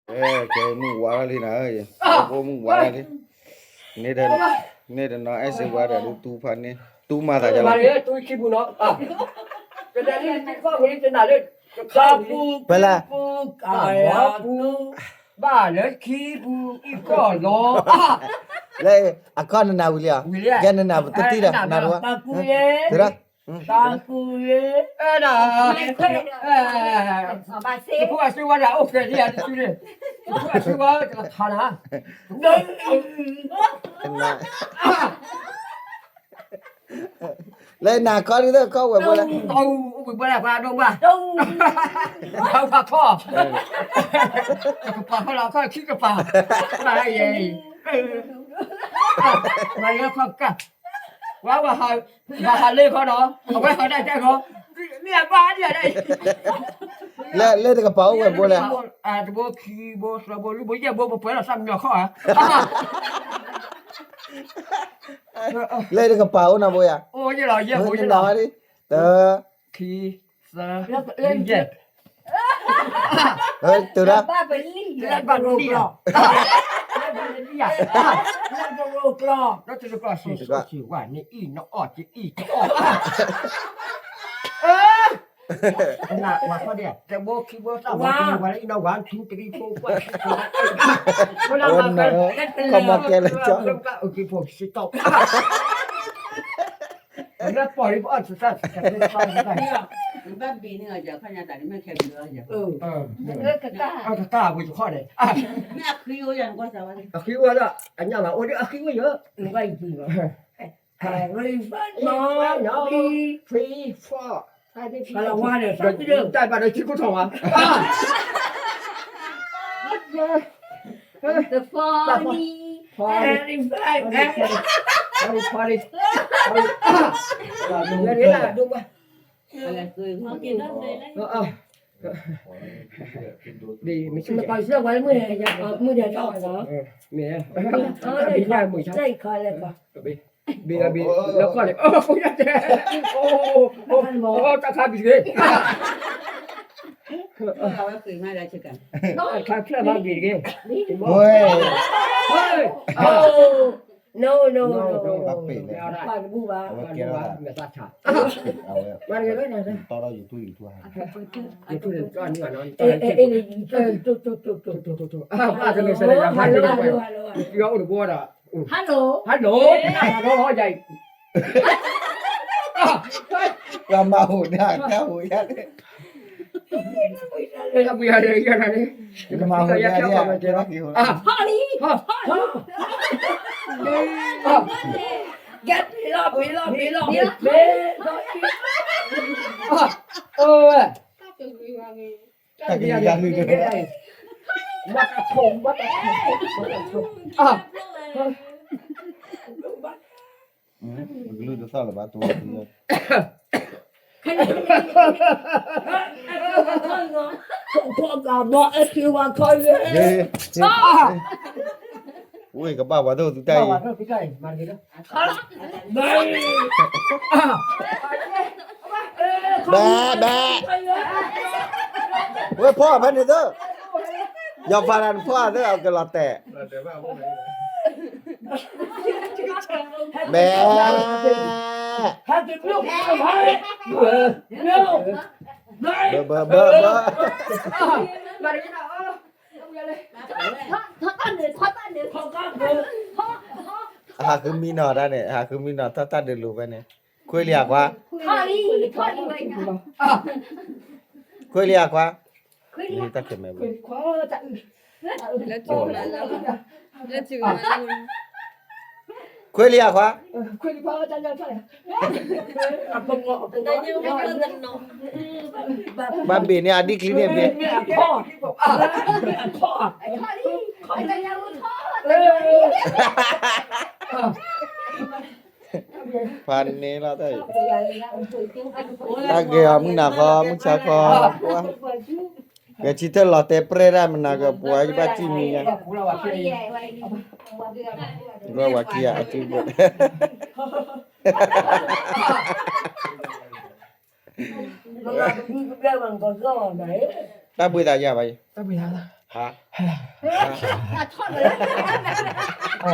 ကဲမုၢ်ဝါလီၤလံနၤ, ကဲမုၢ်ဝါလီၤလံ, န့ၣ်တနီၤအဲၣ်စ့ဝါဒီးဒုးတူဖးန့ၣ်, တူမၤသးယၤလီၤ, တူခံပူၤနီၤ, ကဒဲးလံတခီၣ်ဝံၤတနၤလၢ, တခါပူၤ, ပူၤ, ကဝါပူၤ, ဘၣ်လၢခံပူၤအံၤကီၢ်လီၤ, လၢအကီၢ်နနၤဝံၤလံဧါ, ကဲနနၤပတတံၢ်ဒီးနၤတဝါ, တၢ်ကူ, တၢ်ကူ, အဲၣ်ဒၣ်, တဖိအစ့ဝါဒၣ်အိၣ်ကဲဒ်ယၤတစုန့ၣ်, တဖိအစ့ဝါတခါနၤ, လၢနၤခီဒ်သိးခီဝဲၢ်ဘိလဲၣ်, အိၣ်ဝဲၢ်ဘိလဲၣ်ပှၤဒိၣ်ဘၣ်, ဘၣ်ခီ, ကပၤခီလီၤခီခံကပၤ, ဘၣ်ယဲအံၤ, မၤလၢခီကၢ်, ဝဲဝဲ, ဘၣ်ဟးလၢခီဒီး အဝဲဟးဒၣ်တၢ်ခီ, မ့ၢ်အဘၣ်ဒ်ဒ်အံၤ, လၢလၢတကပၤအိၣ်ဝဲၢ်ဘိလဲၣ်, တဘိခံဘိသၢဘိလွံၢ်ဘိယဲၢ်ဘိ ပပှဲၤလီၤသၣ်မံညီၤခီဧါ, လၢတကပၤအိၣ်နၤဘိယၤ, အိၣ်ယဲလီၤယဲၢ်ဘိယဲလီၤ, တၢ, ခံ, သၢ, ယဲၢ်, တုၤလၢ, လၢဘၣ်လံ, လၢဘၣ်လံ, လၢဘၣ်လံ, လၢတလီၤကျီ, လၢတလီၤကျီ, စံးစီစံးဝါန့ၣ်အံၤနီၤအီၣ်က့အံၤကအီၣ်, နဝၤခီဒဲး, တဘိခံဘိသၣ်ဝါ, ဝါလၢအံၤနီၤ one two three four five six seven eight, ဝဲနၤ, ကမၤကဲလၢကၠီ, ကဖိစံးတီ, လၢပီၢ်လံပအီၣ်စံးတၢ်, ဘၣ်ဘ့ၣ်န့ၣ်လီၤယၤခီညါတၢ်န့ၣ်မ့ၢ်ခဲဘျုးလီၤယၤ, အကတၢ်ဝံၤတခီန့ၣ်, မ့ၢ်အဃံအိၣ်ယၤနကွၢ်စၢ်ဝဲ, အဃံအိၣ်ဒီး အညၣ်ဘၣ်အိၣ်ဒီးအဃံအိၣ်ယၤ, နကွၢ်ယၤ, three, four, တၢ်ဘၣ်ဒီးထံကိထီၣ်ဝါ, မ့ၢ်, ဘ့ၣ်ဘ့ၣ်လီၤခီၣ်န့ၣ်, တၢ်ခါဘံၣ်တဂ့ၤ, တၢ်ခါဖျၢၣ်ဘၣ်ဘ့ၣ်တဂ့ၤ, ဘၣ်ပ့ၢ်လၢ, ပှၤတဘူၣ်ဘၣ်, တီဒီးယူၤထူၣ်ယူၤထူၣ်, ယူၤထူၣ်, ဘၣ်တဂ့ၤ, အိၣ်တဘိဒီး, hello, hello, hello, တၢ်မၤဟိးန့ၣ်, တၢ်ဟိးယၤန့ၣ်, တၢ်မၤဟိးယၤန့ၣ်, ဟီၣ်လံ, ဟီၣ်လံ, ကဲပ့ၤလီၤ, ပ့ၤလီၤ, ပ့ၤလီၤ, ပ့ၤလီၤ, အိၣ်ဝဲ, တၢ်ကယၤန့ၣ်, ဘၣ်တၢ်ဆိၣ်, ဘၣ်တၢ်ဆိၣ်, ကလုၢ်တသီၣ်လၢၤဘၣ်တိၤ, ဝ့ၢ်ကဘၣ်ပှၤဒိၣ်သုတၢ်အံၤ, ဘဲ, ဘဲ, ဝဲဖီၣ်ဖဲန့ၣ်သၢ, ယီၤဖးဒၣ်နဖီၣ်သၢ အကလီၤတဲာ် ဘဲ, ဘၢ ဘၢ ဘၢ ဘၢ, ဟးဃုမံနီၤတၢ်န့ၣ် ဟးဃုမံနီၤ ထီၣ်တၢ်ဒုးလိၤဖဲန့ၣ်, ခွ့လံဧါခွါ, ခွ့လံဧါခွါ, တၢ်ခဲမဲဘၣ်, ခွ့လံဧါခွါ, ဘၣ်ဘ့ၣ်န့ၣ် အဒံၣ်ချံန့ၣ်ဘ့ၣ်, ဖးန့ၣ်လီၤတၢ်အံၤ, တၢ်ဂ့ၤအီၤ မုၢ်နၤခီ မုၢ်ဆါခီ, ကွၢ်, ဂဲၤဆံထၢၣ်လီၤတဲာ်ပြဲၢ်တၢ် မနၤကပှၤယဘၣ်စံၣ်မံညါ, ကွၢ်ဝၤခံဂၤအစု, တၢ်ဘှံးသးယၤဘၣ်အံၤ, တၢ်ဘှံးသး ဟါ, ဟါ,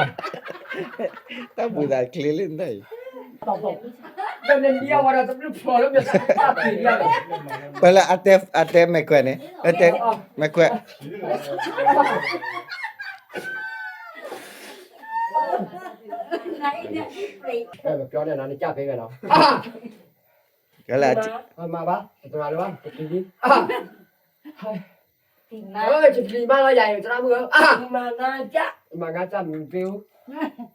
တၢ်ပူၤသးချ့လၢနတၢ်အံၤ, ပှၤလၢအတဲ အတဲမဲာ်ခွဲးန့ၣ်, အတဲမဲာ်ခွဲး, ကဲလၢ မၤဘၣ် တမၤလၢၤဘၣ် တပျံၤလံ, ယပျံၤမးလီၤယၤအံၤ သရၣ်မုၣ်ဧၢ, မၤငါစၢ် မၤငါစၢ်မ့ၢ်တ့ၢ်,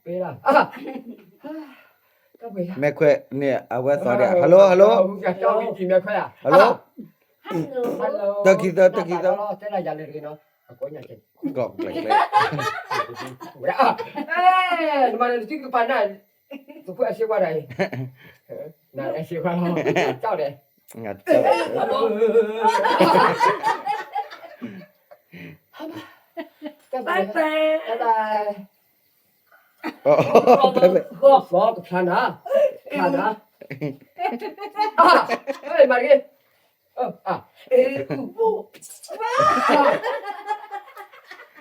ပ့လီၤ, မဲာ်ခွဲးန့ၣ် အဝဲသီဒံး, hello hello, မဲာ်ခွဲး, hello, တၢ်ခံသၢ တၢ်ခံသၢ, ကီးကျဲးကျဲး, နမၤနတံၢ်ကပၤနၢ်, သခွဲးအစ့ဝါဒၣ်အံၤ, နအဲစ့ဝါလီၤ, ကၠီၣ်ဒဲး, ဘၣ်ဘၣ်, ဘၣ်ဘၣ်, ဂီၤဖီကဖျါနၤ, ဖျါနၤ,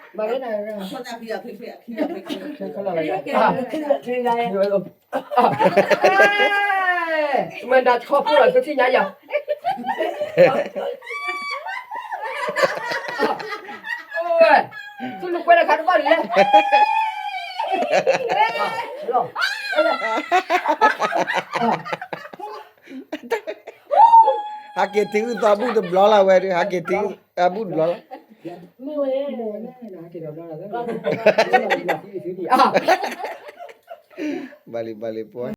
မၤတဂ့ၤ, မၤတဂ့ၤနၤ, မ့ၢ်နၤတခီဖိလီၤ သုထံၣ်ညါယၤ, သုလူၤကွဲလၢခါတဘၣ်လံလဲၣ်, ဟးက့ၤထံအုၣ်သီဘူၣ်တဘျီလီၤဝဲဒီး ဟးက့ၤထံအုၣ်သီဘူၣ်တဘျီလီၤ, ဘၣ်လံဘၣ်လံပှၤ